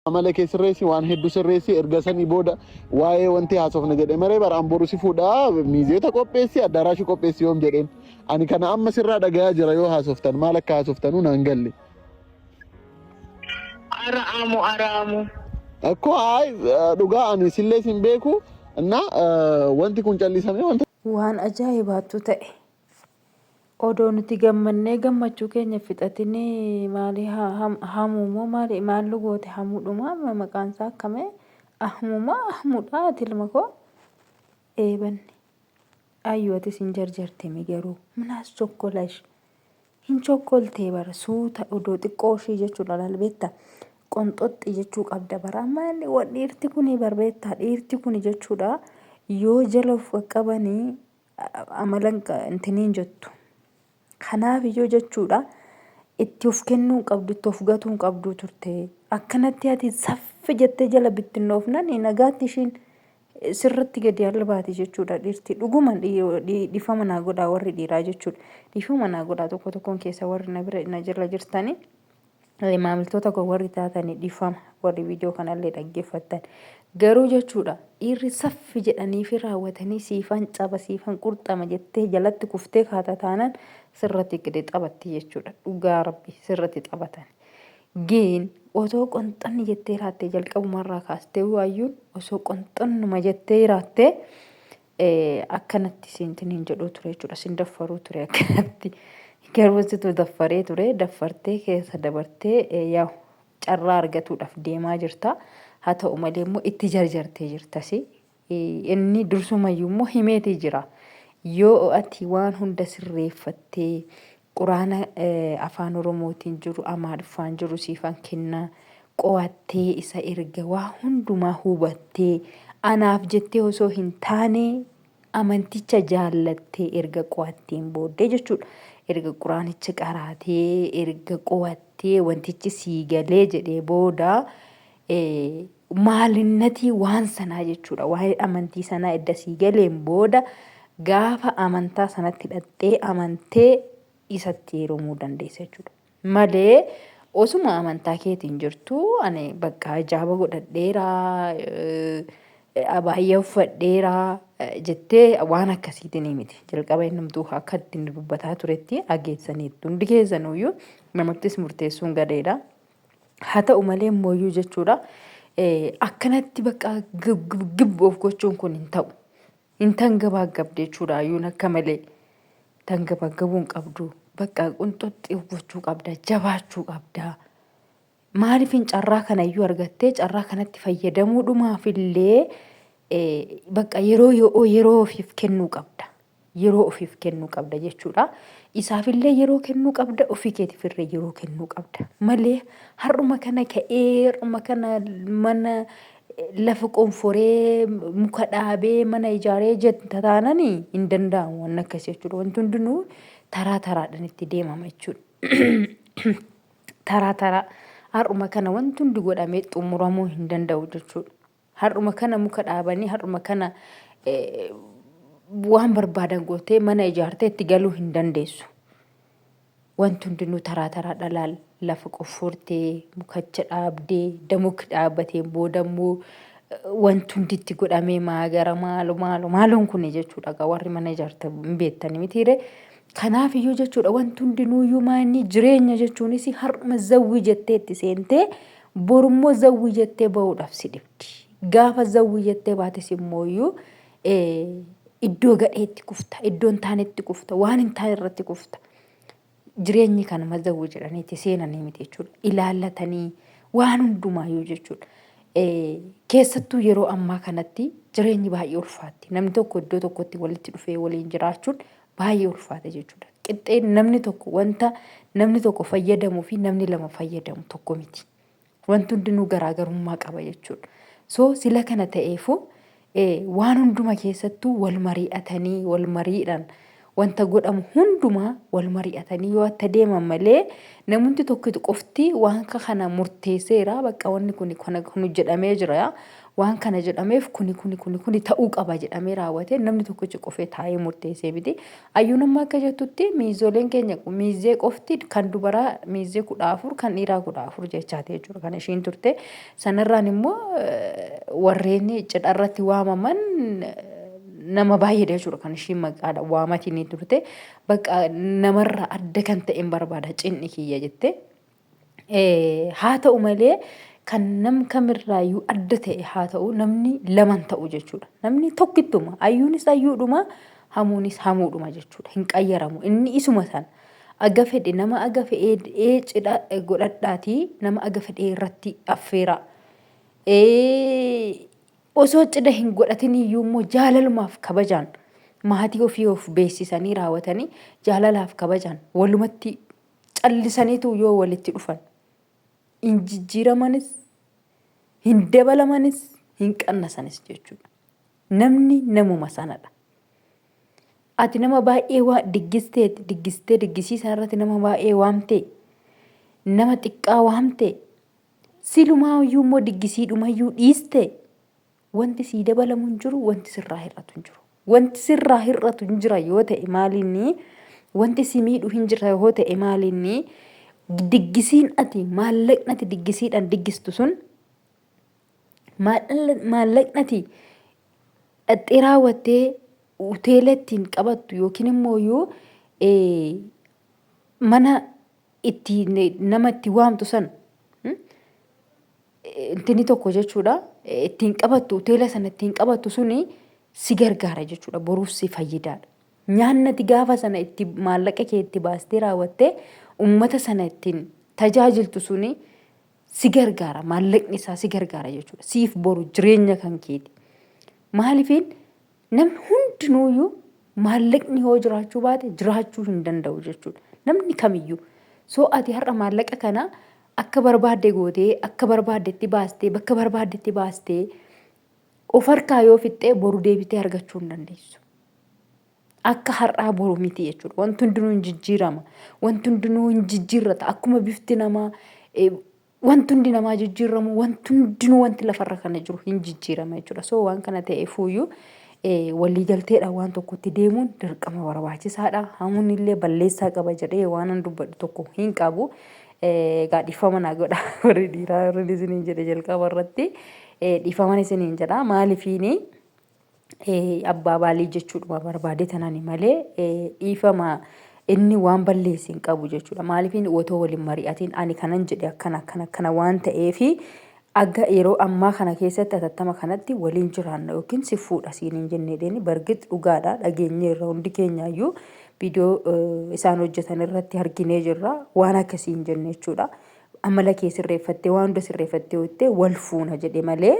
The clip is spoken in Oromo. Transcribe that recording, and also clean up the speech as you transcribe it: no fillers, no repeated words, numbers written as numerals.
Amala kee sirreessi, waan hedduu sirreessi, erga sanii booda waa'ee wanti haasofna jedhe maree bara an boru si fuudha, miizeeta qopheessi, addaaraashii qopheessi yoom jedheen. Ani kana amma sirraa dhagayaa jira. Yoo haasoftan maal akka haasoftanuu naan galle. Ara'amu ara'amu. Akkoo haay dhugaa ani sillee sin beeku na wanti kun callisamee wanta Waan ajaa'ibaatu ta'e. Odoo nuti gammannee gammachuu keenya fixatinii maali hamuu moo maali maallu goote hamuudhuma maqaan isaa akkamee ahmuu moo ahmuudha ati ilma koo eebanni ayyuu atis hin jarjartemi garuu minaas chokkolash hin chokkoltee bara suuta odoo xiqqoo ishii jechuudha laal beekta qonxoxxi jechuu qabda bara amma inni dhiirti kuni bar beekta dhiirti kuni jechuudha yoo jala of qaqqabanii amala intini hin jettu. Kanaaf iyyuu jechuudha itti of kennuu hin qabdu, itti of gatuu hin qabdu turte. Akkanatti ati saffi jettee jala bittinnoofnan nagaatti ishiin sirratti gadi albaati jechuudha dhiirti. Dhuguma dhiifama naa godhaa warri dhiiraa jechuudha. Dhiifama naa godhaa tokko tokkoon keessa warri na bira na jala jirtanii. Maamiltoota koo warri taatanii dhiifama, warri viidiyoo kanallee dhaggeeffattan. Garuu jechuudha dhiirri saffi jedhanii fi raawwatanii siifan caba siifan qurxama jettee jalatti kuftee kaata taanaan sirratti gadi taphatti jechuudha. Dhugaa rabbi sirratti taphatan. Geen otoo qonxanni jettee raattee jalqabumarraa kaastee waayyuun osoo qonxannuma jettee raattee akkanatti siintin hin jedhuu ture jechuudha. Sin daffaruu ture akkanatti. Garuu situ daffaree ture. Daffartee keessa dabartee yaa'u carraa argatuudhaaf deemaa jirta. Haa ta'u malee immoo itti jarjartee jirtasi. Inni dursumayyuu immoo himeetii jira. Yoo ati waan hunda sirreeffattee Quraana afaan Oromootiin jiru Amaariffaan jiru siifan kenna qo'attee isa erga waa hundumaa hubattee anaaf jettee osoo hin taane amanticha jaallattee erga qo'atteen booddee jechuudha. Erga quraanicha qaraatee erga qo'attee wantichi sii galee jedhee booda maalinnatii waan sanaa jechuudha. Waa'ee amantii sanaa edda sii galeen booda gaafa amantaa sanatti hidhattee amantee isatti heerumuu dandeessa jechuudha. Malee osuma amantaa keetiin jirtu ani bakka hijaaba godhadheera, abaayyaa uffadheera jettee waan akkasiitiin miti. Jalqaba innumtuu akka ittiin dubbataa turetti ageessaniittu. Hundi keessanuyyuu namattis murteessuun gadeedha. Haa ta'u malee mooyyuu jechuudha akkanatti bakka gib gib gib of gochuun kun hin ta'u. Hin tangabaagabde jechuudha ayyuun akka malee. Tangabaagabuu hin qabdu. Bakka qunxuxxii of gochuu qabda. Jabaachuu qabda. Maaliif hin carraa kana iyyuu argattee carraa kanatti fayyadamuudhumaaf illee bakka yeroo yeroo ofiif kennuu qabda. Yeroo ofiif kennuu qabda jechuudha. Isaafillee yeroo kennuu qabda, ofii keetiifillee yeroo kennuu qabda. Malee har'uma kana ka'ee har'uma kana mana lafa qonforee muka dhaabee mana ijaaree jetta taanani hin danda'amu waan akkasii jechuudha. Wanti hundinuu taraa taraadhaan itti deemama jechuudha. Taraa taraa har'uma kana wanti hundi godhamee xumuramuu hin danda'u jechuudha. Har'uma kana muka dhaabanii har'uma kana waan barbaadan gootee mana ijaartee itti galuu hin dandeessu. Wanti hundinuu taraa taraa dhalaal lafa qoffortee mukacha dhaabdee damuki dhaabbateen booda immoo wanti hundi itti godhamee maagara maalo maalo maaloon kun jechuudha egaa warri mana ijaarte hin beektani mitiire. Kanaaf iyyuu jechuudha wanti hundinuuyyuu maanni jireenya jechuunis har'uma zawwii jettee itti seentee Borummoo zawwii jettee ba'uudhaaf si dhibdi. Gaafa zawwii jettee baates immooyyuu iddoo gadheetti kufta, iddoo hin taanetti kufta, waan hin taane irratti kufta. Jireenyi kanuma zawwii jedhanii itti seenanii miti jechuudha. Ilaallatanii waan hundumaayyuu jechuudha. Keessattuu yeroo ammaa kanatti jireenyi baay'ee ulfaatti. Namni tokko iddoo tokkotti walitti dhufee waliin jiraachuun baay'ee ulfaata jechuudha. Qixxeen namni tokko wanta namni tokko fayyadamuu fi namni lama fayyadamu tokko miti. Wanti hundinuu garaagarummaa qaba jechuudha. So sila kana ta'eefu waan hunduma keessattuu wal mari'atanii wal mariidhaan Wanta godhamu hundumaa wal mari'atanii yoo atta deeman malee namumti tokkitu qofti waan kana murteesseera bakka wanni kuni kana kuni jedhamee jira waan kana jedhameef kuni kuni kuni kuni ta'uu qaba jedhamee raawwatee namni tokkichi qofee taa'ee murteessee miti. Ayyuun amma akka jettutti miizoleen keenya miizee qofti kan dubaraa miizee 14 kan dhiiraa 14 jechaati jechuudha kan ishiin turte. Sanarraan immoo warreen cidharratti waamaman nama baay'eedha jechuudha kan ishiin maqaadha waamatiin ni turte. Bakka namarraa adda kan ta'e hin barbaada cinni kiyya jette. Haa ta'u malee kan nam kamirraayyuu adda ta'e haa ta'u namni laman ta'u jechuudha. Namni tokkittuma ayyuunis ayyuudhuma hamuunis hamuudhuma jechuudha. Hin qayyaramu inni isuma sana. Aga fedhe nama aga fe'ee cidha godhadhaatii nama aga fedhee irratti affeeraa. Osoo cidha hin godhatin iyyuu immoo jaalalumaaf kabajaan maatii ofii of beeksisanii raawwatanii jaalalaaf kabajaan walumatti callisaniitu yoo walitti dhufan hin jijjiiramanis hin dabalamanis hin qannasanis jechuudha. Namni namuma sanadha. Ati nama baay'ee waa diggistee diggistee diggisiisaa irratti nama baay'ee waamtee nama xiqqaa waamtee Silumaayyuu immoo diggisiidhumayyuu dhiiste wanti sii dabalamu hin jiru, wanti sirraa hir'atu hin jiru. Wanti sirraa hir'atu hin jira yoo ta'e maalinni wanti si miidhu hin jira yoo ta'e maalinni diggisiin ati maallaqni ati diggisiidhaan diggistu sun maallaqni ati dhaxxee raawwattee hoteela ittiin qabattu yookiin immoo yoo mana itti nama itti waamtu sana intini tokko jechuudha ittiin qabattu hoteela sana ittiin qabattu suni si gargaara jechuudha boruuf si fayyidaadha. Nyaannati gaafa sana itti maallaqa kee itti baastee raawwattee ummata sana ittiin tajaajiltu suni si gargaara maallaqni isaa si gargaara jechuudha siif boru jireenya kan keeti. Maaliifiin Namni hundinuuyyuu maallaqni yoo jiraachuu baate jiraachuu hin danda'u jechuudha. Namni kamiyyuu. So ati har'a maallaqa kana akka barbaadde gootee akka barbaaddetti baastee bakka barbaaddetti baastee of harkaa yoo fixxee boru deebitee argachuu hin dandeessu. Akka har'aa boru miti jechuudha. Wanti hundinuu hin jijjiirama. Wanti hundinuu hin jijjiirrata. Akkuma bifti namaa Wanti hundi namaa jijjiirramu, wanti hundinuu wanti lafarra kana jiru hin jijjiirama jechuudha. So waan kana ta'eefuyyuu waliigalteedhaan waan tokkotti deemuun dirqama barbaachisaadha. Hamuun illee balleessaa qaba jedhee waanan dubbadhu tokko hin qabu. Egaa dhiifama naa godha warri dhiiraa warri isiniin jedhe jalqaba irratti dhiifaman isiniin jedha. Maaliifiini abbaa baalii jechuudhuma barbaade tanani malee dhiifama inni waan balleesse hin qabu jechuudha. Maaliif inni otoo waliin mari'atiin ani kanan jedhe akkana akkana akkana waan ta'eefi aga yeroo ammaa kana keessatti atattama kanatti waliin jiraanna yookiin si fuudha siin hin jenne jedheeni bargit dhugaadha dhageenyeerra hundi keenyaayyuu viidiyoo isaan hojjetan irratti arginee jirra waan akkasii hin jenne jechuudha. Amala kee sirreeffattee waan hunda sirreeffattee hojjette wal fuuna jedhe malee.